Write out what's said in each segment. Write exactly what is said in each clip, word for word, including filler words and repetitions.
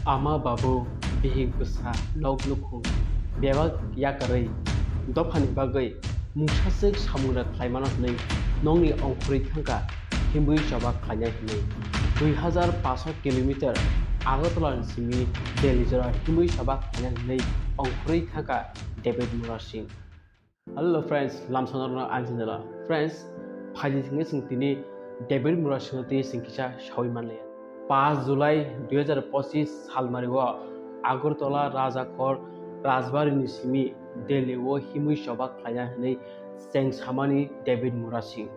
Ama babu, bihik bwsa, nok nukhung, bebak yakarwi dophani bagwi mungsaswk samung rwkhlaimano hwnwi nokni ongkhorwi thangkha himwi choba khlainai hwnwi. Dui hazar paanch kilometer Agartala ni simi Delhi jora himwi choba khlainai hwnwi ongkhorwi thangkha David Murasing. Hello friends, lamsonarno ang Jindala. Friends, phaidi thwngwi chwng tini David Murasingno twi chwng kisa sawi manliya. Paanch July dui hazar pochis salmario Agartala Rajakhor Rajbari ni simi Delhi o himwi choba khlaina hwnwi cheng samani David Murasing.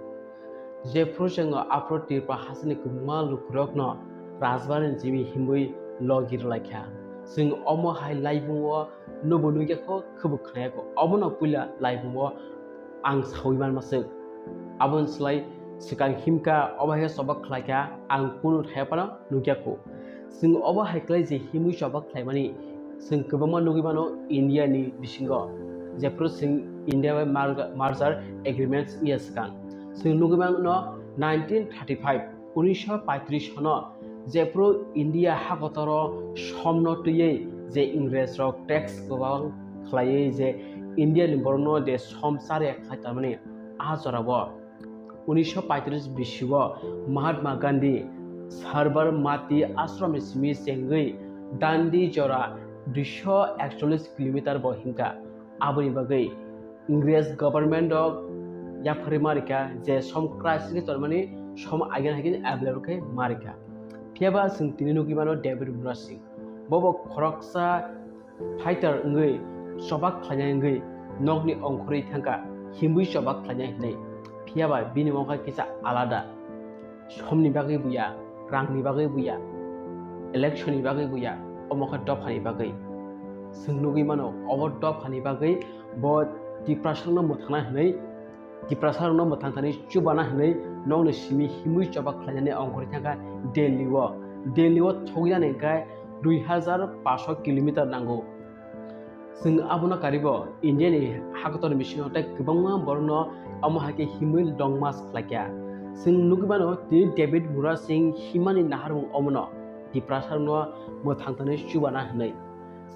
Jephru chwng aphuru Tripura hasteni kwbangma lukurokno Rajbari ni simi himwi logi rwlaikha. Chwng omo hai laibungo nubo nukya kho, khwbo khnaya kho. Obono puila laibungo ang sawi manma swk. Aboni slai swkang himkha, obo hai khe choba khlaikha, ang kunu thaya phano nukya kho. Chwng obo hai khlai je himwi choba khlaimani chwng kwbangma nugwi mano India ni bisingo, jephru chwng India bai merger, merger agreements wngya swkang. Chwng nugwi mano nineteen thirty-five, unisho paitris sono jephru India hakotoro somno twiwi je Ingres rok tax kwbang khlaiwi je India ni borokno je som charya khlai tongmani, a jorao unisho paitris bisio Mahatma Gandhi Sabarmati ashram ni simi chengwi Dandi jora duiso ekchollis kilometer bo himkha. Aboni bagwi Ingres government rok yapharwi ma rikha je som crisis khe tongmani som agent hai khe available khe ma rikha. Phiya ba chwng tini nugwi mano David Murasing. Bobo khoroksa fighter wngwi choba khlainai wngwi nokni ongkhorwi thangkha himwi choba khlainai hwnwi. Phiya ba bini mokha kisa alada. Somni bagwi buya, rangni bagwi buya, election ni bagwi buya, omo khe dophani bagwi. Chwng nugwi mano, obo dophani bagwi bo Tiprasarokno mwthangna hwnwi, Tiprasarokno mwthang thani chubana hwnwi nokni simi himwi choba khlainani ongkhorwi thangkha Delhi o. Delhi o thokjani hwnkhe dui hazar paanch kilometer nango. Chwng abono karibo India ni hakotor ni bisingo tei kwbangma borokno omo hai khe himwi long march khlaikha. Chwng nugwi mano tini David Murasing himani naharmung omono Tiprasarokno mwthang thani chubana hwnwi.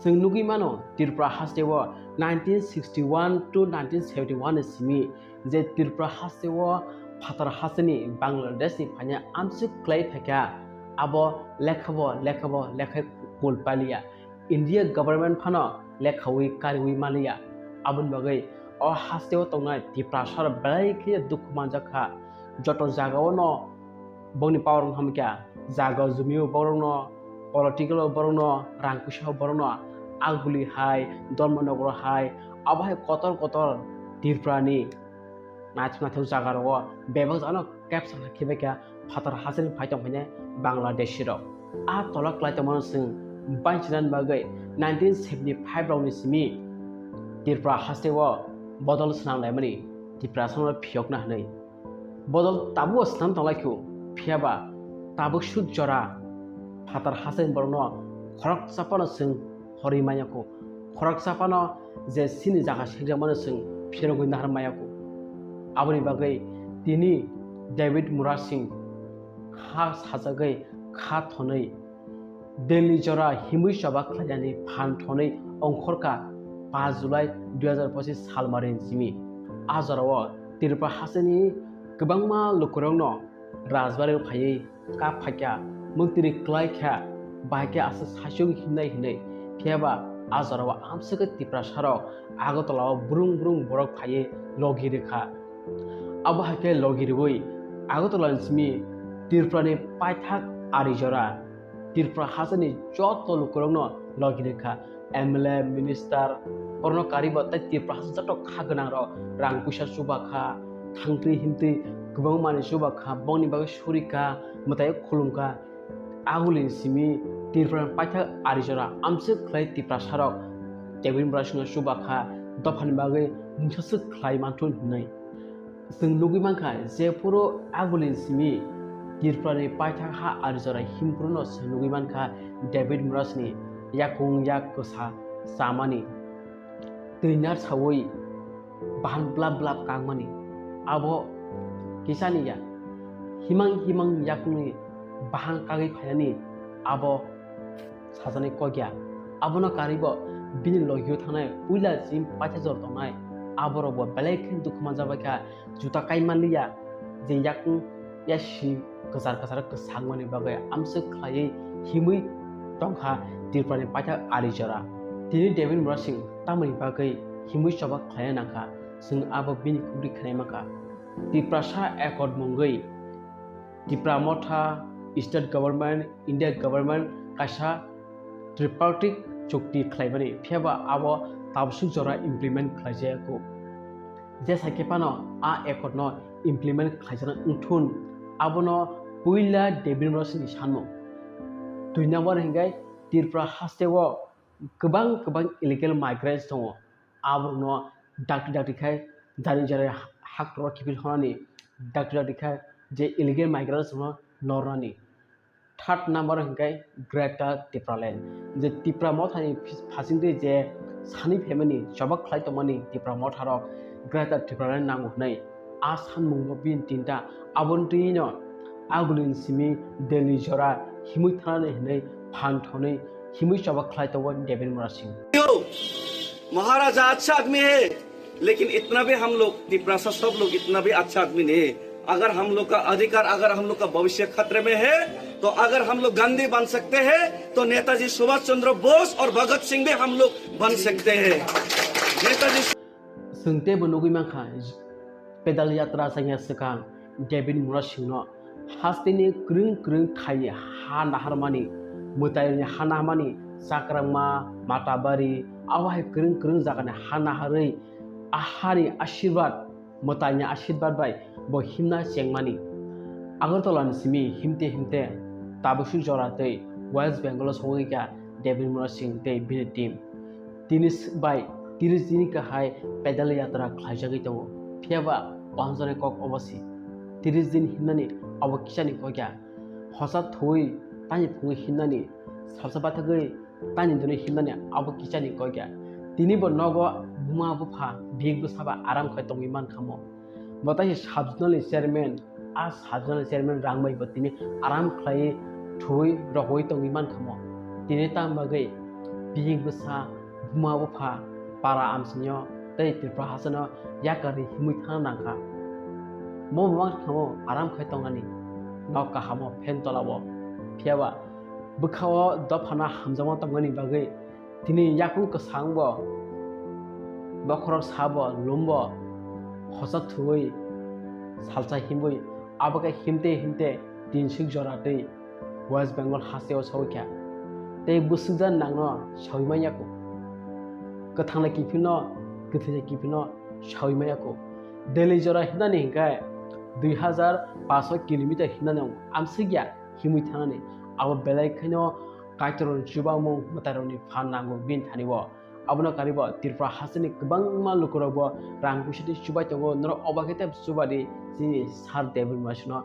Chwng nugwi mano Tripura hasteo nineteen sixty-one to nineteen seventy-one ni simi je Tripura hasteo phatar hasteni Bangladesh ni phaina amswk khlai phaikha, abo lekhabo lekhabo lekhai kul paliya. India government phano lekhawi kariwi maliya. Aboni bagwi o hasteo tongnai Tiprasarok belai khe dukhu manjak kha. Joto jagao no bongni power wng hamkha, jaga jumio borokno, political o borokno, rang puisa o borokno, Aguli hai, Dharmanagar hai, abo hai kotor kotor Tripura ni naithok naithok jaga rogo bebak jagano capture khe bai kha phatar hasteni phai tong phainai Bangladeshi rok. A tola klai tongmano chwng banchinan bagwi nineteen seventy-five rokni simi Tripura hasteo bodol swnam laimani Tiprasarokno phiyokna hwnwi. Bodol tabukbo swnam tonglaikhu, phiyaba tabuk sut jora phatar hasteni borokno khoroksa phano chwng horwi manya kho. Khoroksa phano je chini jaga sekjakmano chwng phirogwi nahar maya kho. Aboni bagwi tini David Murasing kha sajagwi kha thonwi Delhi jora himwi choba khlainani phan thonwi ongkhorkha paanch July dui hazar pochis salmarini simi. A jorao Tripura hasteni kwbangma lukurokno Rajbari o phaiwi kap phaikha, mwktwiri klai kha, bahai khe aswk saichung himnai hinwi. Phiyaba a jorao amswk khe Tiprasarok Agartala o brung brung borok phaiwi logi rwkha. Abo hai khe logi rwui Agartala ni simi Tripura ni paithak Arijora, Tripura hasteni joto lukurokno logi rwkha. M L A, minister, borokno karibo tei Tripura hasteni joto kha gwnangrok rang puisa chubakha, thangtwi himtwi kwbangma manwi chubakha, bongni bagwi surikha, mwtai khulumkha. Agulini simi Tripura ni paithak Arijora amswk khlai Tiprasarok David Murasingno chubakha, dophani bagwi mungsaswk khlai manthun hwnwi. Chwng nugwi mankha, jephuru agulini simi Tripura ni paithak ha Arijora himphruno chwng nugwi mankha David Murasingni yakung yak kwsa chamani, twi nar saui bahan blap blap kangmani, abo kisani ya. Himang himang yakungni bahan kagwi phainani abo sajaknai kok ya. Abono karwibo bini logio thangnai puila chini paithago tongnai aborokbo belai khe dukhu manjakbaikha, juta kai manliya, je yakung ya si kwchar kwchar kwsangmani bagwi amswk khlaiwi himwi tongkha Tripurani paithak ari jora. Tini David Murasing tamoni bagwi himwi choba khlaina nangkha, chwng abo bini kukri khwnai mankha. Tiprasa Accord mungwi Tipra Motha, State Government, India Government kaisa tripartite chukti khlaimani, phiyaba abo tabswk jora implement khlaijakya. Jesa khe phano a accord no implement khlaijaknai wngthun, abono puila David Murasing ni sanmung. Dui number hinkhe Tripura hasteo kwbang kwbang illegal migrants tongo. Aborokno dakti dakti khai jani jani hak rok kiphil honani, dakti dakti khai je illegal migrants rokno nornani. Third number hinkhe Greater Tipraland, je Tipra Mothani phasingtwi je sani phaimani, choba khlai tongmani Tipra Motharok Greater Tipraland nango hwnwi. A sanmungno bini tinta aboni twino agulini simi Delhi jora himwi thanani hwnwi phan thonwi himwi choba khlai tongo David Murasing. महाराजा अच्छा आदमी है, लेकिन इतना भी हम लोग तिपरासा सब लोग इतना भी अच्छा आदमी नहीं है। अगर हम लोग का अधिकार, अगर हम लोग का भविष्य खतरे में है, तो अगर हम लोग गांधी बन सकते हैं, तो नेताजी सुभाष चंद्र बोस और भगत सिंह भी हम लोग बन सकते हैं। Netaji Chwng teibo nugwi mankha, pedal yatra changya swkang David Murasingno hasteni kwrwng kwrwng thai ha naharmani, mwtairokni ha naharmani, Chakrangma, Matabari, abo hai kwrwng kwrwng jagani ha naharwi a hani ashirbad, mwtaini ashirbad bai bo himna chengmani. Agartala ni simi himte himte tabuksu jora tei West Bengal o sogwi kha David Murasing tei bini team. Tini s-, bai tiris din kahai pedal yatra khlaijagwi tongo. Phiyaba wansani kok obo si. Tiris din himnani abo kisani kok ya. Hosa thwi tani phungwi himnani, salsa bathagwi tani dini himnani abo kisani kok ya. Tini bo nogo buma bupha bihik bwsaba aram khai tongwi mankha mo. Bo taisi sub-zonal ni chairman, a sub-zonal ni chairman rang bai bo tini aram khlaiwi thwi rogwi tongwi mankha mo. Tini tang bagwi bihik bwsa, buma bupha, para amsonyo tei Tripura hasteno yakarwi himwi thangna nangkha. Mo bo mankha mo aram khai tongnani, nok kahamo phen tolao. Phiyaba bwkhao dophano hamjakma tongmani bagwi tini yakung kwchangbo, bokhorok sabo, lumbo, hosa thwi, salsa himwi, abo khe himte himte tinsuk jora twi West Bengal hasteo sogwi kha. Tei bwswkjak nangno sawi manya kho. Kwthanglai kiphilno, kwthwilai kiphilno sawi manya kho. Delhi jora himnani hinkhe dui hajar paanch kilometer himnani amswk ya himwi thangnani. Abo belai kheno Kaitorni chubamung mwtairokni phan nango bini thani o. Abono karwi bo Tripura hasteni kwbangma lukurokbo rang puisa twi chubai tongo, norok obo khe tei chuba di chini Sir David Murasingno.